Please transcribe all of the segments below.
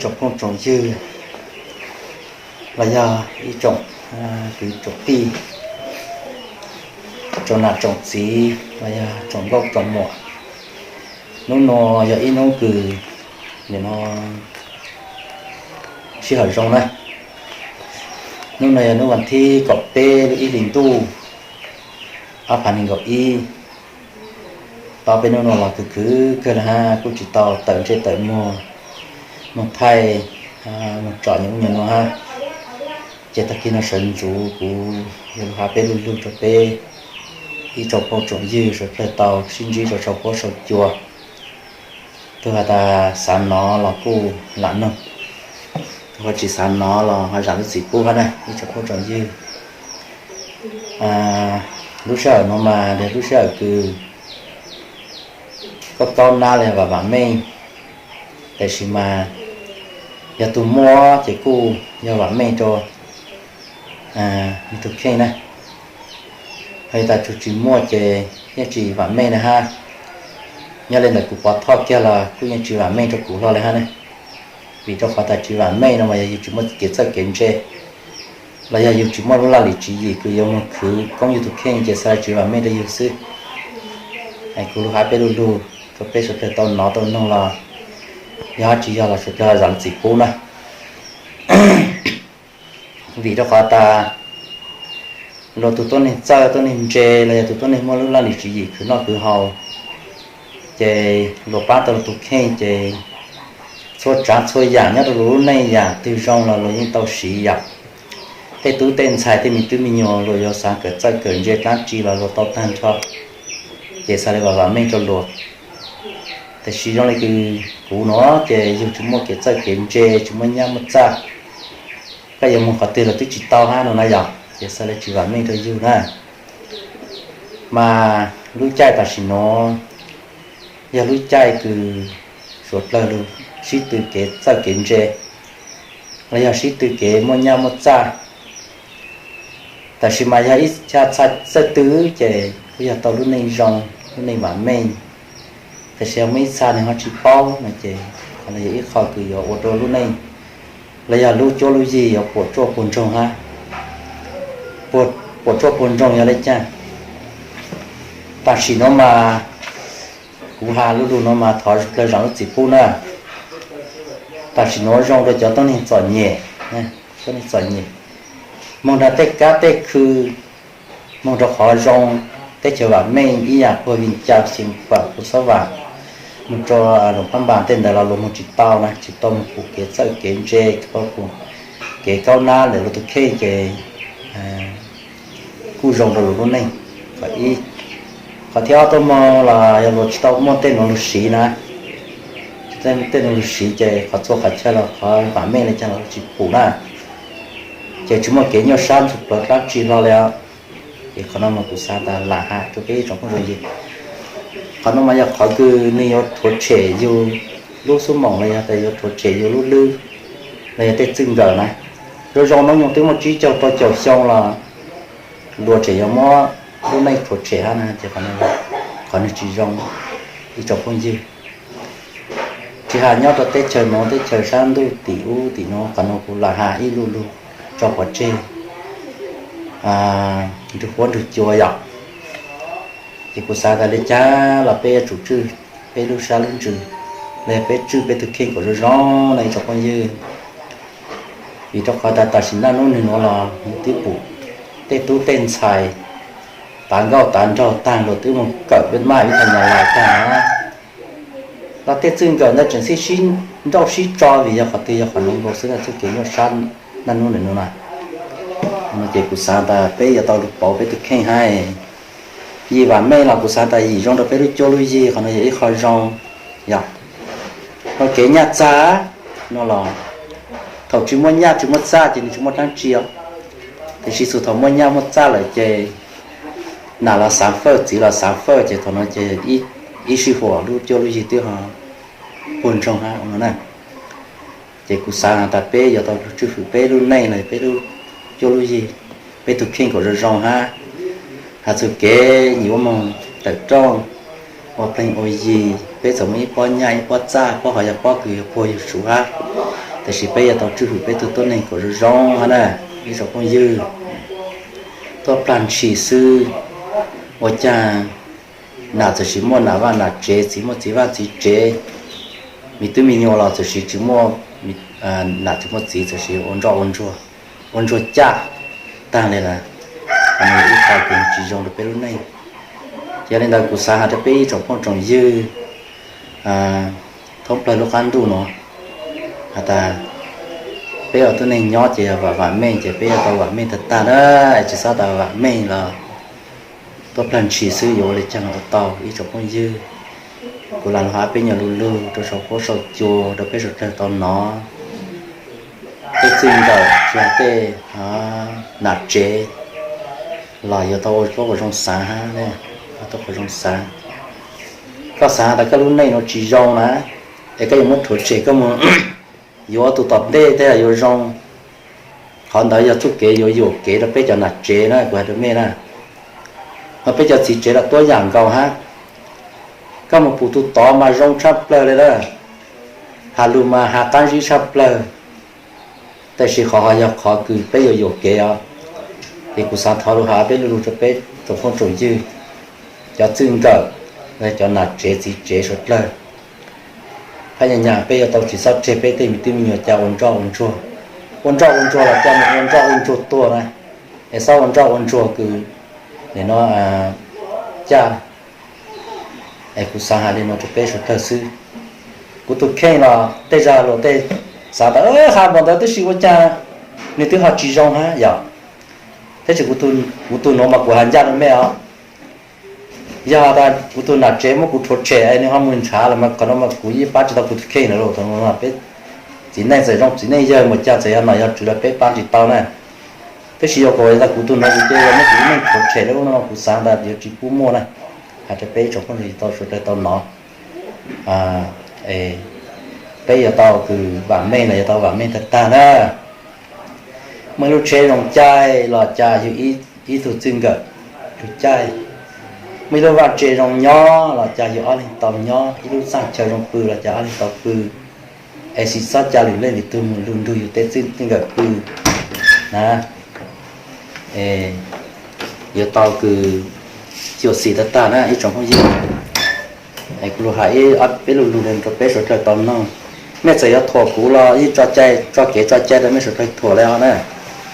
tsoom phooj tsoom ywg los yog ib tsoom kwv tsoom tij, tsoom nam tsoom txiv los yog tsoom nkauj tsoom muam. Hnub no yog ib hnub kws nim no sij hawm zoo na. Hnub no yog hnub vas thib kaum peb lub ib hlis ntuj ob phav nees nkaum ib. Tau peb hnub no los khwv khwv kawg li hab, kuj tsis tau tawm ntsej tawm muag mus thaij, mus tsom nyuag ub nyuag no hab. Ces tag kis no sawv ntxuv kuv yuav lug has peb lug lug rau peb ib tsoom phooj tsoom ywg sawv dlawg tau sib ntsib rau saum huab saum cua. Tug has tas xav nov los kuj lam noog, tug ho tsis xav nov los ho zam lub txim pub hab na ib tsoom phooj tsoom ywg. Lub sij hawm no mas yog lub sij hawm kws kaub kaub nab los yog vam vam meej, tab sis mas yog tug muaj ces kuj yog vam meej rau nws tug kheej na. Ho yog tas tug tsis muaj ces yeej tsis vam meej na hab. Nyob li ntawm kuv pov thoj kiag los kuj yeej tsis vam meej rau kuv hlo li hab ne. Vim rau qhov tas tsis vam meej no mas yog yug tsis muaj kev txawj kev ntse los yog yug tsis muaj lub laj lim tswv yim kws yuav moog khwv koob yug tug kheej ces xav tsis vam meej rau yug xwb. Kuv lug has peb lug lug rau peb sawv dlawg tau nov tau noog los yog hab tsis yog los sawv dlawg zam lub txim pub na. Vim rau qhov tas luag tug tuab neeg txawj tuab neeg ntse los yog tug tuab neeg muaj lub laj lim tswv yim khwv noj khwv haus ces luag pab tau luag tug kheej ces txhua tsaav txhua yaam nyob rau luag lub neej yaam twg zoo los luag yeej tau siv yom. Tej tub tej ntxhais tej me tub me nyuam luag yuav xaav kawm txawj kawm ntse dlaab tsi los luag tau taag nrho, ces xaav le vam vam meej rau luag. Tab sis zoo le kws kuv nuav ces yug tsis muaj kev txawj kev ntse tsis muaj nyaj muaj txaj, koj yuav moog qhov twg los twb tsis tau hab no na yom, ces xaav le tsis vam meej rau yug na. Mas lub caij tam sim nuav yog lub caij kws suav dlawg lug sib tw kev txawj kev ntse los yog sib tw kev muaj nyaj muaj txaj. Tab sis mas yog ib txha txawj tw ces kuj yog tau lub neej zoo, lub neej vam meej. Tab sis yog muaj ib txha nwg ho tsis paub no ces qhov no yog ib qho kws yuav ua rau lub neej los yog lub cuab lub yig yuav puam tsuaj puag ntsoog hab. Puam tsuaj puag ntsoog yog le caag? Tam sim nuav mas kuv has lub lug nuav mas thov sawv dlawg zam lub txim pub na. Tam sim nuav zoo rau cov tuab neeg txom nyem, tuab neeg txom nyem moog nrug tej kab tej khw, moog rau qhov zoo, teb chaws vam meej ib yaam puag Vias Cas, Xeev Khuam, Kuv Xob Vam, moog rau Luas Phab Npas tej ntawd los luag moog tsis tau na, tsis tau moog pum kev txawj kev ntse, tsis tau pum kev kaub nab lawm luag tus kheej ces kuj zoo rau luag lub neej. Qhov ib, qhov thib ob tuaj moog los yog luag tsis tau muaj tej nuav lug siv na, tej nuav lug siv ces qhov txhua qhov chaw los qhov vam meej le caag los tsis pum na, ces tsis muaj kev nyuaj sab ntxhov plawv dlaab tsi hlo li. Ces qhov no mas kuv xav tas lam has rau peb ib tsoom phooj ywg, qhov no mas yog qhov kws nwg yuav rhuav tshem yug lub xub moom los yog tas yuav rhuav tshem yug lub hlwb los yog tej txwj nkawm na. Zoo zoo hnub nyoog twb muaj tsib caug rau caum xyoo los luag tseem yuav muab lub neej rhuav tshem hab na, ces qhov no qhov nwg tsis zoo ib tsoom phooj ywg. Tsis has nyob rau teb chaws nuav teb chaws sab ntuj tim ub tim nuav, qhov no kuv lam has ib lu lug tso pov tseg nrug huab nrug cua yom. Ces kuv xav tas le caag los peb yuav tsum tswj peb lub sab lub ntsws, los yog peb tswj peb tug kheej kom zoo zoo na ib tsoom phooj ywg. Vim rau qhov tas tam sim naj nub nwg nuav los twb pum tej tub tej ntxhais tav nkauj tav nraug taag, luag twb moog kawm peb maj ib tag nyuag lais taag na. Los tej txwj nkawm ntawd tseem sib nrauj sib tso vim yog qhov twg, yog qhov nuav nkaus xwb na, txuj kev nyuaj sab naj nub nwg nuav na. No ces kuv xav tas peb yuav tau lug pauv peb tug kheej hab. Yim vam meej los kuv xav tas yim zoo rau peb lub cuab lub yig, qhov no yog ib qho zoo yom. Ho kev nyaj txag no los thaum tsis muaj nyaj tsis muaj txaj ces nws tsis muaj dlaab tsi os. Tiam sis txug thaum muaj nyaj muaj txaj lawm ces nam los xav fawj txiv los xav fawj ces thaum no ces ib sij huam lub cuab lub yig twb ho puag ntsoog hab no na. Ces kuv xav has tas peb yuav tau tswj hwm peb lub neej los peb lub cuab lub yig, peb tug kheej kom zoo zoo hab. Has txug kev nyim ua moog tawm rooj, ua pleeg ua yi, peb txawm muaj ib pob nyaj ib pob txaj, pob hov yog pob kws yuav puag yug suv hab. Tiam sis peb yuav tau tswj hwm peb tug tuab neeg kom zoo zoo hab na, ib tsoom phooj ywg. Tuaj plag ntshis xwb, ua caag nam txawm sis muaj nam vaj nam tsev, txiv muaj txiv vaj txiv tsev, me tub me nyuam los txawm sis tsis muaj nam tsis muaj txiv, txawm sis ua ntsoj ua ntsuag caj tag li lawm. Qhov no yog ib qho kws tsis zoo rau peb lub neej. Ces yog li ntawd kuv xav has rau peb ib tsoom phooj tsoom ywg thoob plawg lub qab ntuj no has tas peb ua tuab neeg nyob ces yog vam vam meej ces peb yuav tau vam meej tag tag na, es tsis xob tas vam meej los tuaj plag ntshis xwb yuav ua li caag los ua tau ib tsoom phooj ywg. Kuv lam lug has peb nyuas lug lug rau saum huab saum cua rau peb suav dlawg tau nov. Tej txij nkawm tsis has tej nam tsev los yuav tau ua zoo xaav hab, tau ua zoo xaav. Koj xaav tas koj lub neej nuav tsis zoo na, es koj yuav muab rhuav tshem koj mus yuav tus tom ntej tej yuav zoo. Qhov ntawd yog txuj kev yuav yuam kev rau peb cov nam tsev na, kuv has rau mej na. Mas peb cov txiv tsev los tuab yam nkaus hab. Koj mus pum tus tod mas zoo tshaj plawg li lawm, has lug mas has qab zib tshaj plawg. Tab sis qhov ho yog qhov kws peb yuav yuam kev os. Ces kuv xaav thov lug has peb lu lug rau peb tsoom phooj tsoom ywg, cov txij nkawm, cov nam tsev txiv tsev suav dlawg, phab nyas nyas peb yuav tau tsis xob tseg peb tej me tub me nyuam ca ua ntsoj ua ntsuag. Ua ntsoj ua ntsuag los ca mus ua ntsoj ua ntsuag tuag na, es xob ua ntsoj ua ntsuag kws nim no caj. Es kuv xaav has li no rau peb suav dlawg xwb. Kuv tug kheej los tej zag luas tej xaav tas has npaum ntawd tab sis ua caag nwg twb ho tsis zoo hab yom. Tab sis kuv tug nuav mas kuv has ncaj rau mej os. Yog tas kuv tug nam tsev muab kuv rhuav tshem es nwg ho mus nrhav lawm mas qhov no mas kuv yeej pab tsis tau kuv tug kheej lawm lauj. Thaum no peb txiv neej txawm zoo txiv neej yawg mus ca txawm yog nom yog tswv los peb pab tsis tau na. Tab sis yog kuv, yog tas kuv tug nuav kuv cia li muab kuv lub neej rhuav tshem lawm no kuv xaav tas yuav tsis pub muaj na. Has rau peb ib tsoom phooj ywg tau suav dlawg tau nov, peb yuav tau kws vam meej los yuav tau vam meej tag tag na. Muaj ib lub tsheb zoo caij los cas yug ib tug txij nkawm lug caij. Muaj ib lub vaj tse zoo nyob los cas yug ob leeg tau nyob, ib lub txaj chaw zoo pw los cas ob leeg tau pw. Es tsis xob ca lwm leej lwm tug mus lug nrug yug tej txij nkawm pw na. Yuav tau kws xyuam xim tag tag na ib tsoom phooj ywg. Es kuv lug has ib peb lu lug rau peb suav dlawg tau noog. Mej txawm yuav thuam kuv los yeej tso cai, tso kev tso cai rau mej suav dlawg thuam li os na.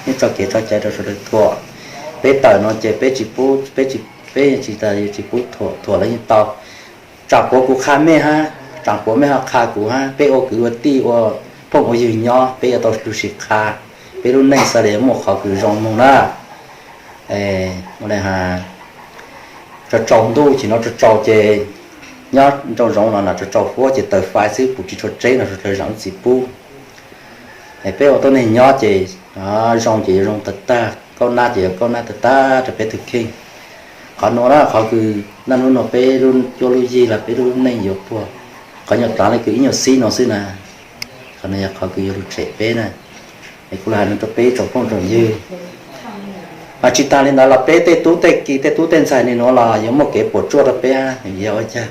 Yeej tso kev tso cai rau suav dlawg thuam. Peb tawm no ces peb tsis pub, peb tsis, peb tsis tas yuav tsis pub thuam, thuam los yeej tau. Tsaam puav kuv qha mej hab, tsaam puav mej ho qha kuv hab, peb ua kwv ua tij ua phooj ua ywg nyob peb yuav tau lug sis qha peb lub neej xwb li muaj qhov kws zoo moog na. Ua li has, tsaus tsaus ntuj ces no tsaus tsaus ces nyob nraum zoov no na tsaus tsaus huab ces taws fais xwb pum tsis tshua tseb no suav dlawg zaam lub txim pub. Peb ua tuab neeg nyob ces zoo ces yuav zoo tag tag, kaub nab ces yuav kaub nab tag tag rau peb tug kheej. Qhov nuav na qhov kws naj nub no peb lub cuab lub yig los peb lub neej yuav puag, qhov nyuag taav le kws ib nyuag xib no xwb na. Qhov no yog qhov kws yuav lug tshem peb na. Es kuv lug has no rau peb tsoom phooj tsoom ywg. Mas tsis taag li ntawd los peb tej tub tej ki tej tub tej ntxhais nwg nuav los yuav muaj kev puam tsuaj rau peb, yog ua caag?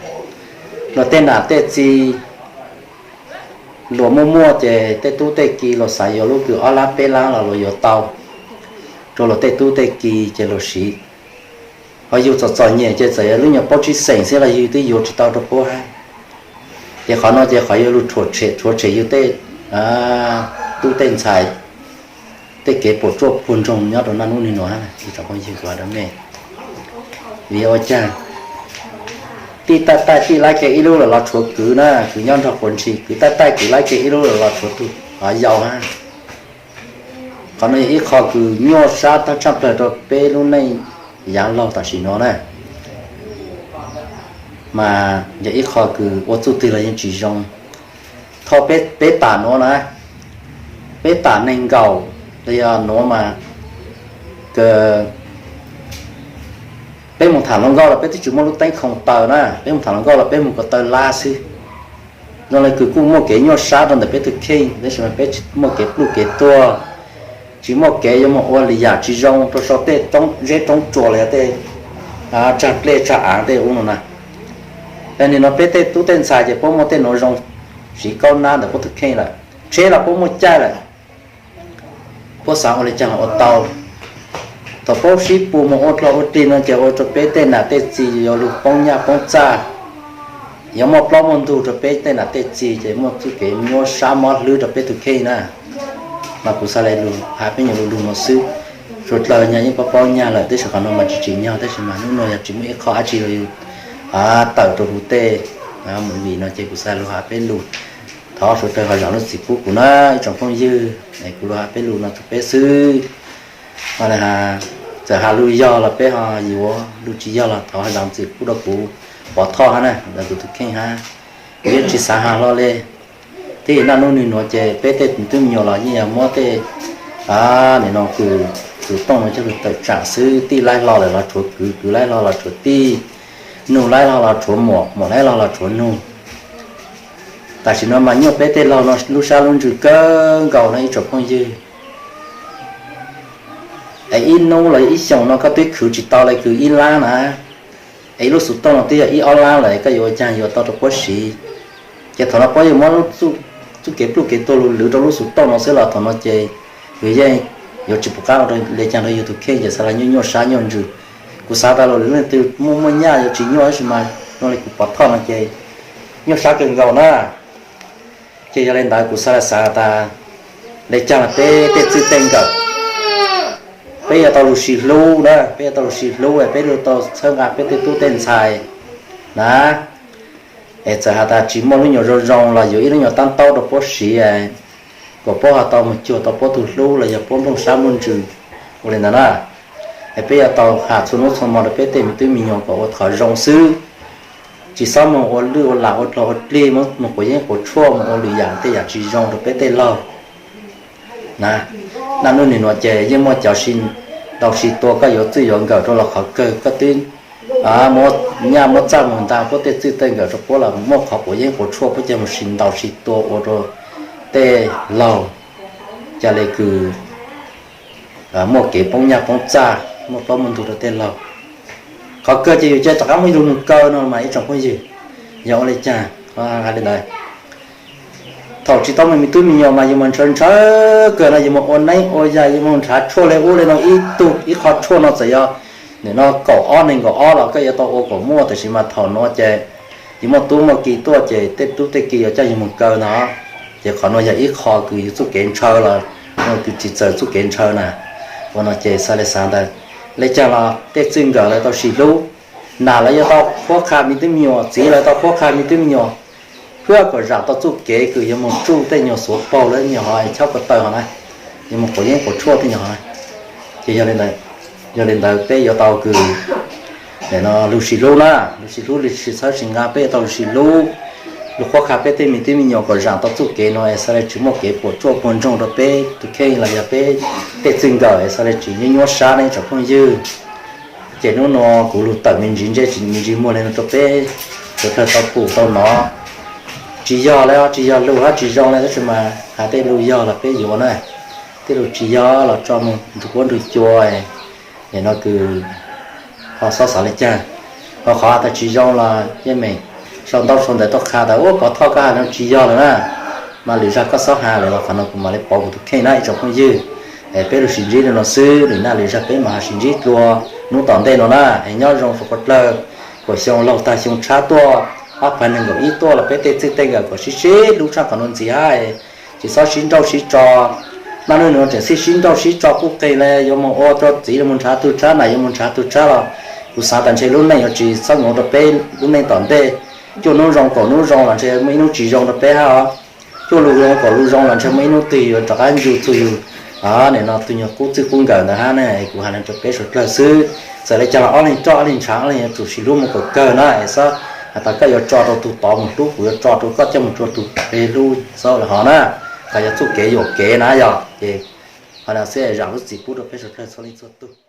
Luag tej nam tej txiv luag muaj muaj ces tej tub tej ki luag xav yuav lub kws ob lab peb lab los luag yuav tau rau luag tej tub tej ki ces luag siv. Ho yug txom txom nyem ces txawm yog lub nyuag plaub tsib xeem xwb los yug twb yuav tsis tau rau puab hab. Ces qhov no ces qhov yuav lug rhuav tshem yug tej tub tej ntxhais tej kev puam tsuaj puag ntsoog nyob rau naj nub nwg nuav hab. Ib tsoom phooj ywg, kuv has rau mej, vim yog ua caag? Tij taij taij tij laib ke ib lub lawm los tshuav kwv na, kwv nyob nrog quas ntshis, kwv taij taij kwv laib ke ib lub lawm los tshuav tug yau hab. Qhov no yog ib qho kws nyuaj sab tag tshaj plawg rau peb lub neej yaav laug tam sim nuav na. Mas yog ib qho kws ua txuj twg los yeej tsis zoo. Thaum peb tam nuav na, peb tam neeg nkaum los yog nuav mas, peb mus tham hluas nkauj los peb twb tsis muaj lub teeb khoom taws na, peb mus tham hluas nkauj los peb mus ko taw lab xwb. Zoo le kws kuj muaj kev nyuaj sab rau ntawm peb tug kheej tab sis mas peb tsis muaj kev pluj kev tuag, tsis muaj kev yuav mus ua lwm yam tsis zoo rau sau tej zeb roob tsua los yog tej tsag dlej tsag aav tej ub no na. Yog nim no peb tej tub tej ntxhais ces puab muaj tej nuav zoo siv kaub nab ntawm puab tug kheej lawm. tsheb los puab muaj caij lawm, puab xav ua li cas los ua tau. Thaum puab sib pug mus ua dlog ua dlig no ces ua rau peb tej nam tej txiv yuav lug poob nyaj poob txaj, yuav muaj plaub muaj ntug rau peb tej nam tej txiv ces muaj txuj kev nyuaj sab mob hlwb rau peb tug kheej na. Mas kuv xav le lug has peb nyuam lug lug no xwb. Suav dlawg nyag yeej paub paub nyag lawm, tab sis qhov no mas tsis tsim nyog, tab sis mas hnub no yog tsis muaj ib qho dab tsi los yus tawm rau huv tej movie no ces kuv xav lug has peb lug. Thov suav dlawg ho zam lub txim pub kuv na ib tsoom phooj ywg, kuv lug has peb lug no rau peb xwb. Txawm has lug yog los peb ho yuav, lug tsis yog los thov ho zam txim pub rau kuv pov thoj hab na, ntawm kuv tus kheej hab. Kuv yeej tsis xav has hlo le. Tib naj nub nwg nuav ces peb tej tub me nyuam los yeej yog muab tej, nim no kws txug tooj no coj lug tawm tsaam xwb, tij laib hlo lawm los tshuav kwv, kwv laib hlo los tshuav tij, nug laib hlo los tshuav muam, muam laib hlo los tshuav nug. Tam sim no mas nyuaj peb tej laug no lub sab lub ntsws kawg nkaus no ib tsoom phooj ywg. Es ib nub los ib xyoos no koj twb khwv tsis tau le kws ib lab na, es ib lub xuv tooj no twb yog ib ob lab lawm, koj yuav ua caag yuav tau rau puab siv? Ces thaum no puab yuav muab txuj kev pluj kev tuag lug lwv rau lub xuv tooj no xwb los thaum no ces yus yeej yuav tsis pum qab ua le caag rau yus tus kheej ces xav le nyuaj nyuaj sab nyuaj ntsws. Kuv xav tas lug leej twg muaj muaj nyaj yuav tsis nyuaj tab sis mas zoo li kuv pov thoj no ces nyuaj sab kawg nkaus na. Ces yog li ntawd kuv xav le xav tas le caag los peb tej txwj tej nkawm peb yuav tau lug sib hlub na, peb yuav tau lug sib hlub, peb yuav tau txhawb nqa peb tej tub tej ntxhais na. Es txawm has tas tsis muaj lub nyuam zoo zoo los yuav ib lub nyuam tab taub rau puab siv, kom puab ho tau moog cuag tau puab tug hlub los yog puab nplooj sab nplooj ntsws ua li ntawd na. Es peb yuav tau has txhua nub txhua mo rau peb tej me tub me nyuam kom ua qhov zoo xwb, tsis xob moog ua lwj ua lam ua dlog ua dlig, moog quav yeeb quav tshuaj, moog ua lwm yam tej yam tsis zoo rau peb tej laug. Naj nub nwg nuav ces yeej muaj cov sib ntaus sib tua, koj yuav txwj yuav nkawm rau los qhov kawg, koj twb muab nyaj muab txaj moog ntaus puab tej txwj tej nkawm rau puab los muaj qhov quav yeeb quav tshuaj puab ca moog sib ntaus sib tua ua rau tej laug ca le kws muaj kev poob nyaj poob txaj, muaj plaub muaj ntug rau tej laug. Qhov kawg ces yus ca rov qab muaj ib tug moog kaw no mas ib tsoom phooj ywg, yog ua le caag? Hais li ntawd, thaum tsis tau muaj me tub me nyuam mas yus mas ntshaw ntshaw kawg no, yus mas ua neeb ua yaig, yus mas nrhav tshuaj le ub le no, ib tug ib qho tshuaj no txawm yog nim no kaum ob neeg nkaum ob los koj yuav tau ua kom muaj, tab sis mas thaum nuav ces yus muaj tub muaj ki tuaj ces tej tub tej ki yuav coj yus moog kaw no. Ces qhov nuav yog ib qho kws yus txuj kev ntshaw los kws tsis txawm txuj kev ntshaw na. Ua no ces xav le xav ntawd, le caag los tej txwj nkawm lawv tau sib hlub, nam lawv yuav tau qhuab qha me tub me nyuam, txiv lawv tau qhuab qha me tub me nyuam, hwb kom zam tau txuj kev kws yuav moog tsuj tej nyuag xuav paug lawm nyuag hov, chob ko taw hov na, yuav moog quav yeeb quav tshuaj tej nyuag hov na. Ces yog li ntawd peb yuav tau kws lug sib hlub na, lug sib hlub, lug sib txhawb sib nqa, peb yuav tau lug sib hlub, lug qhuab qha peb tej me tub me nyuam kom zam tau txuj kev no es xav le tsis muaj kev puam tsuaj puag ntsoog rau peb tus kheej los yog peb tej txwj nkawm es xav le tsis nyuaj nyuaj sab ne tsoom phooj ywg. Ces nub nua kuv lug tawm me ntsis ntsej me ntsis muag le no rau peb sawv dlawg tau pum tau nov. Tsis yog le, tsis yog lug hab tsis zoo le, tab sis mas has tej lug yog los peb yuav na, tej lug tsis yog los tso moog nrug kuab nrug cua. Nim no kws ho xob xav le caag, ho qhov has tas tsis zoo los yeej meem sau ntaub sau ntawv tuaj qha tas ua pov thoj koj has no tsis yog lawm na, mas lwm zag koj xob has lawm los qhov no kuv mam le pauv kuv tus kheej na ib tsoom phooj ywg. Es peb lug sis ntsib le no xwb, lwm naj lwm zag peb mam ho sis ntsib dlua nub tom ntej no na. Es nyob zoo sawv dlawg, kuas xyoo laug tag xyoo tshab tuaj, ob phav nees nkaum ib tuaj los peb tej txwj tej nkawm kom sib sib hlub tshaj qhov nuav ntxiv hab. Tsis xob sib nrauj sib tso, naj nub nua tseem sib sib nrauj sib tso quj qeeg le, yuav moog ua rau txiv yuav moog nrhav tug tshab, nam yuav moog nrhav tug tshab los kuv xav tas ntshe lub neej yuav tsis txhob nyob rau peb lub neej tom ntej. Cuaj nub zoo kaum nub zoo los ntshe muaj ib nub tsis zoo rau peb hab os. Cuaj lub zoo kaum lub zoo los ntshe muaj ib nub twg yuav rov qab ncu txug yug nim no tug nyuag qub txwj qub nkawm ntawd hab ne. Kuv has le rau peb sawv dlawg xwb, txawm le caag los ob leeg roj ob leeg ntshav, ob leeg yuav tsum sis hlub moog kom kawg na. Es xob has tas koj yuav tso rau tug tod moog hlub, kuv yuav tso rau koj coj moog rua tug peg hlub, xob le hov na. Qhov yog txuj kev yuam kev na yog ces qhov no xwb, zam lub txim pub rau peb sawv dlawg txhua leej txhua tug.